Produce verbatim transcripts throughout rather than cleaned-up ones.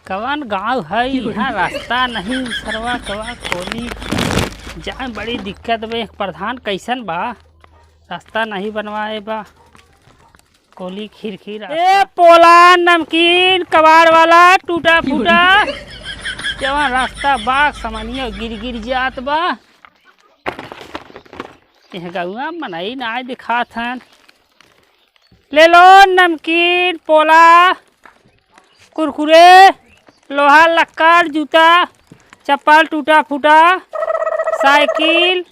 कवन गाँव है, यहाँ रास्ता नहीं, सरवा कवा कोली जाए बड़ी दिक्कत बा। एक प्रधान कैसन बा, रास्ता नहीं बनवाए बा, कोली खिड़की रास्ता। ए पोला नमकीन कबाड़ वाला टूटा फूटा, जवन रास्ता बा समनिया गिर गिर जात बा। यह गौआ मनई नाय दिखात हन। ले लो नमकीन, पोला, कुरकुरे, लोहा लक्कड़, जूता, चप्पल टूटा फूटा, साइकिल।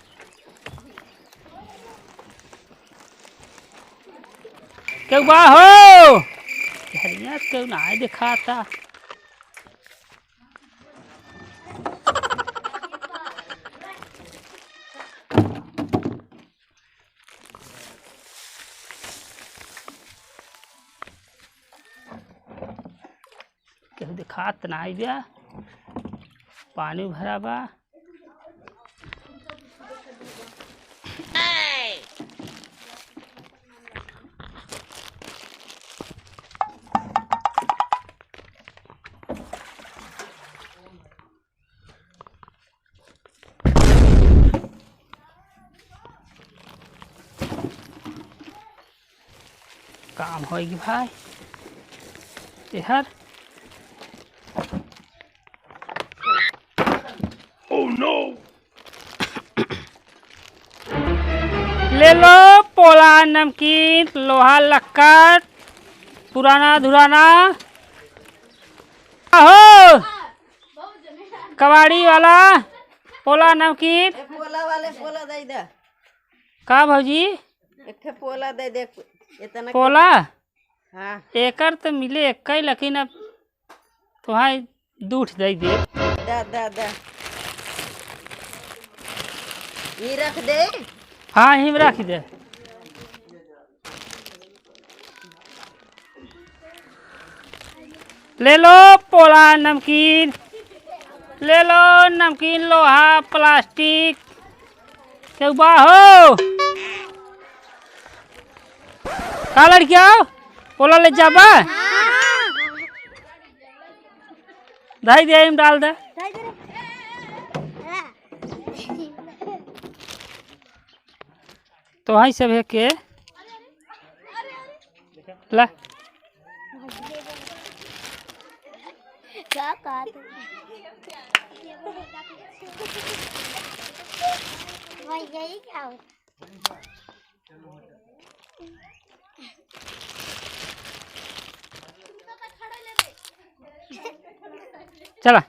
केहू बा हो? घरिया केहू नाय देखाता। केहू देखात नाई बा। पानी भरा बा। काम होई गी भाई। एहर। Oh no! ले लो पोला, नमकीन, लोहा, लक्कड़, पुराना धुराना। आहो, कबाड़ी वाला, पोला, नमकीन। ए, पोला वाले, पोला दे दे। का भौजी? एक ठे पोला दे दे, इतना पोला? हाँ। एकर त मिले एक्कै, लेकिन अब तोहाई दूठ दे दे। दा, दा, दा। ये रख दे। हाँ, हिम रख दे। ले लो पोला नमकीन, ले लो नमकीन, लोहा, प्लास्टिक। केहू बा हो? का लड़किया हो? पोला ले जाबा? धाई दे, एम डाल दे। तोहई सभे के ला। का कहत है? भाई, यही क्या होता? चला।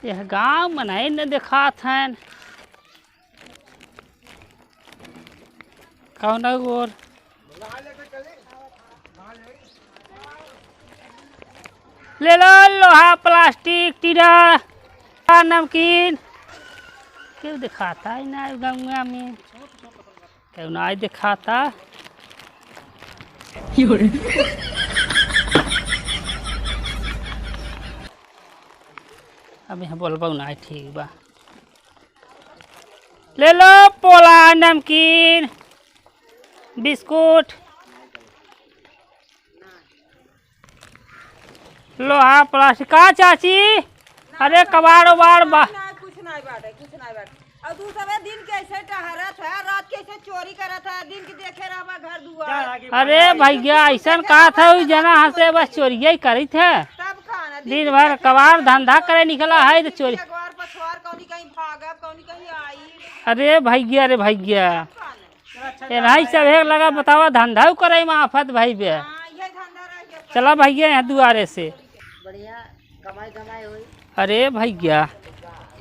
यह गाँव मनई न देखात हन। कौन ओर? ले लो लोहा, प्लास्टिक, टीरा, नमकीन। केहू देखाता ही ना गंगा में। केहू ना देखाता। अब यहाँ बोलबो ना, ठीक बा। ले लो पोला, नमकीन, बिस्कुट, लोहा, प्लास्टिक। का चाची? अरे कबाड़ उबाड़ बा। ना, कुछ नहीं बाटे, कुछ नहीं बाटे। और तू सबे दिन के ऐसे टहरत है, रात के ऐसे चोरी करत है, दिन के देखे रहबा घर दुआर। अरे भैया, ऐसन का था, उ जना हंसे बस चोरिया ही करी थे। तब का ना, दिन दिन भर के कबाड़ धंधा करे निकला है तो चोरी। अखबार पछवार कौनी कहीं भागब, कौनी कहीं आई। अरे भैया, अरे भैया, तब का ना। ए नहीं सब एक लगा बतावा, धंधा उ करे में आफत भाई बे। हाँ, ये धंधा रह गया। चला भैया यहाँ दुआरे से। बढ़िया कमाई धमाई होई। अरे भैया,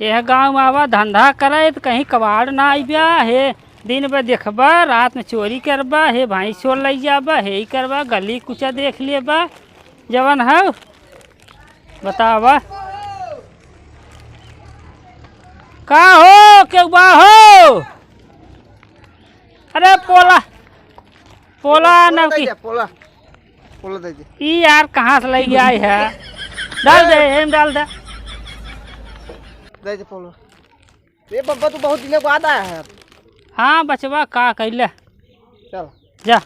यह गाँव में आवा धंधा करे तो कहीं कबाड़ ना आइब्या हे। दिन में देखबा, रात में चोरी करबा, हे भैंस छोड़ लई जाबा, हे ही करबा, गली कुचा देख लेबा, जवन हौ बतावा। का हो, केहू बा हो? अरे पोला, पोला पोला नौकी। दे दे, पोला, पोला दे दे। ई यार कहाँ से लई आई है? डाल दे, एम डाल दे। दे दे पोला। ए बब्बा, तू बहुत दिनों बाद आया है। हाँ बचवा, का कइले? चल। जा।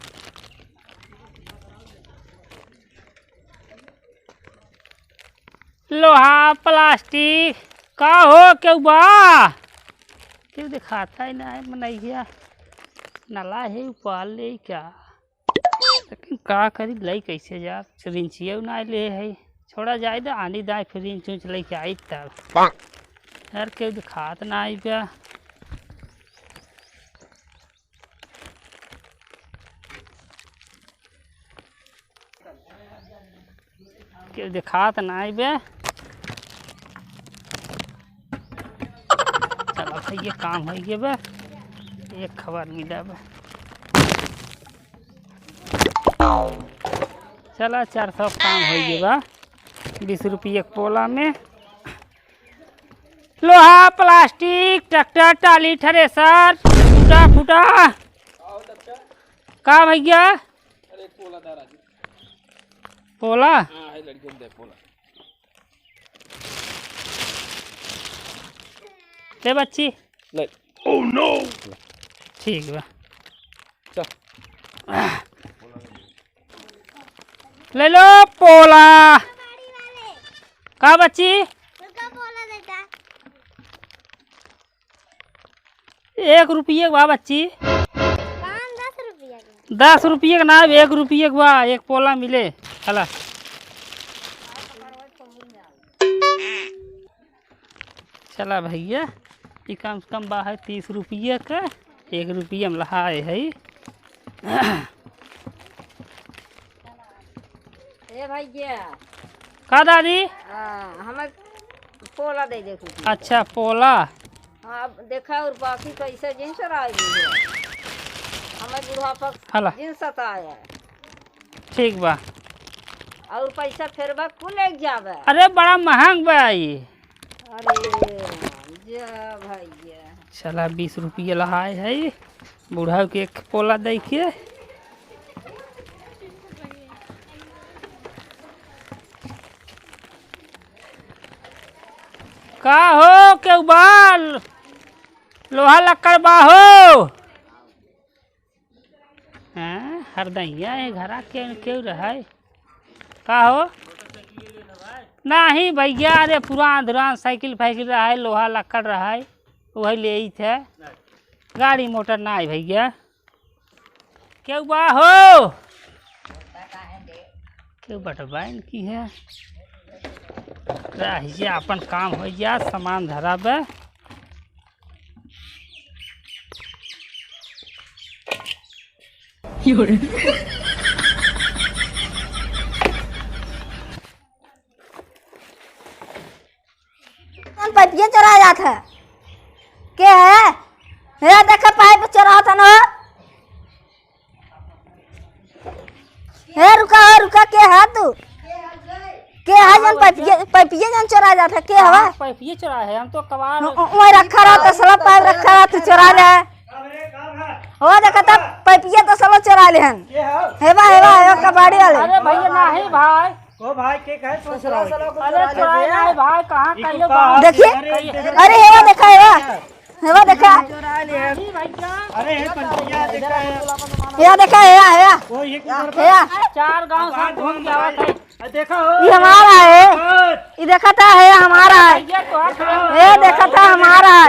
लोहा, प्लास्टिक, का हो, केहू बा? केहू देखात ही नाहीं, मनइया। नला है, ऊपर ले क्या? लेकिन का करी, लई कैसे जा? रिंचिया ना ले है, छोड़ा जाए दे, आनी दाई फिर रिंच उंच लेके आई तब। यार, केहू देखात नाहीं बा। केहू देखात नाहीं बे। चला भइया, काम होइ गए बे, एक खबर मिला बे। चला, चार सौ काम होइ गए बा, बीस रुपये एक पोला में। लोहा, प्लास्टिक, ट्रैक्टर, टाली, थ्रेसर, टूटा फूटा। का भइया? अरे, पोला दा राजू। पोला? हाँ, है लड़के दे पोला। ले बच्ची। ले। Oh no! ठीक बा। चल। ले लो पोला। का बच्ची? तुमका पोला देता। एक रुपये के बा बच्ची। पाँच, दस रुपया के। दस रुपये के ना, एक रुपये के बा, एक पोला मिले। चला। चला भइया, ई कम से कम बा है तीस रुपये के, एक रुपये में लहाए है। ए भइया। का दादी? हाँ, हमें पोला दे दे कुछ। अच्छा, पोला। हाँ, अब देखा और बाकी पैसा जिन चुराए ली है। हमें बुढ़ापा हला। जिन सताया। ठीक बा। और पैसा फेर बा कुल ले जावे। अरे, बड़ा महंग बा ई। अरे राम, जा भइया। चला, बीस रुपये लहाए है, बुढ़ऊ के एक पोला दे के। का हो, केहू बा? लोहा लक्कड़ बा हो? हाँ, हरदइया है घरा के, केहू रहै? का हो? नाहीं भइया, अरे पुरान धुरान साइकिल फाइकिल रहै, लोहा लक्कड़ रहै, वही ले आई थे। गाड़ी मोटर नाहीं भइया। केहू बा हो? केहू बटवाइन की है? रह जा, अपन काम होइ जा, सामान धराबे। कौन पाइपिया चोरा जात है? के है? हे, देखे पाइप चोरात है ना। हे, रुका, हे, रुका, के है तू? के है जन पाइपिया, पाइपिया जन चोरा जात है, के हवा? हाँ, पाइपिया चोरा है, हम तो कबाड़ उ-, उ-, वहीं रखा रहा, तसला पाइप रखा रहा, तू चोरा ले। ओ, देखा था, पाइपिया तसला चोरा ले हन। हेवा, हेवा, हेवा, कबाड़ी वाले। अरे भइया, नाहीं भाई। ओ भाई, के कहे तो ससुरा चोरावे? साला को अरे चोरा ले चोराए गया। नाहीं भाई, कहाँ ई कइले कुत्ता बा? देखिए, अरे, अरे, हेवा देखा, हेवा, हेवा देखा। चोरा ले। नहीं भइया। अरे, हे पंचिया देखा है। हेवा देखा, हेवा, हेवा। ओ, ये कुत्ता हेवा। चार गांव साथ घूम के आवत है। आ, देखा हो। ये हमारा है। और ये देखा था, है हमारा है। भइया, तो हाथ ये देखा था, हमारा है।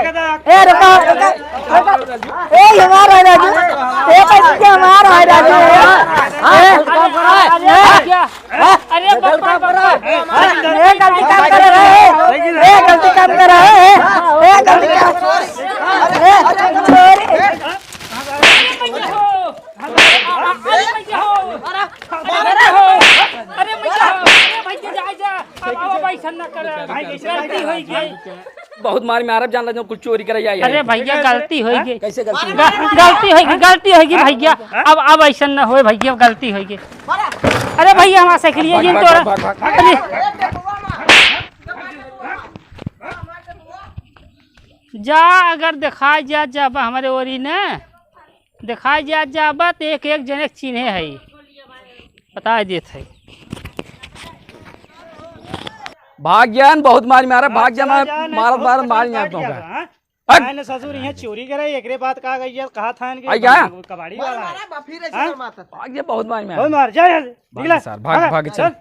ये रुको, रुको, रुको। ये हमारा है राजू। ये पैसे हमारा है राजू। ये, अरे ये, भइया। अरे, अरे, बप्पा, बप्पा। ये गलती काम कर रहे हैं। ये गलती काम कर रहे हैं। ये गलती काम। ये चोरी। अरे, भइया हो। अरे, भइया हो। अरे, भइया हो। अरे, भइया हो। अरे, भइया, जा, जा। अब, अब, अब ऐसा न कर। गलती होइ गई। बहुत मार में आरब जान लगे, कुछ चोरी करे जाए। अरे भइया, गलती होइ गई। कैसे गलती? ग-, गलती होइ गई, गलती होइ गई भइया। अब, अब ऐसा न होए भइया, गलती होइ गई। अरे भइया, हमार साइकिलिया भाग, जिन भाग, तोरा। भाग, भाग, भाग। अरे। जा, अगर देखाइ जा, जाबा हमरे ओरी न, देखाइ जा, जाबा त एक, एक जने के चिन्हे है, बताइ देत है। भाग जान, बहुत मार मारा, भाग जान, मारत, मारत, मार जान, हाँ? हट। आए न ससुर, यहाँ चोरी करे, एकरे बात का गई है, कहा था इनके आई क्या? कबाड़ी वाला है। मारा, बा, फिर ऐसे हाँ? मारता था। भाग, ये बहुत मार में ओए आया। मार, जा यहाँ से, भाग निकला। सार, भाग, भाग, भाग, चल। चल।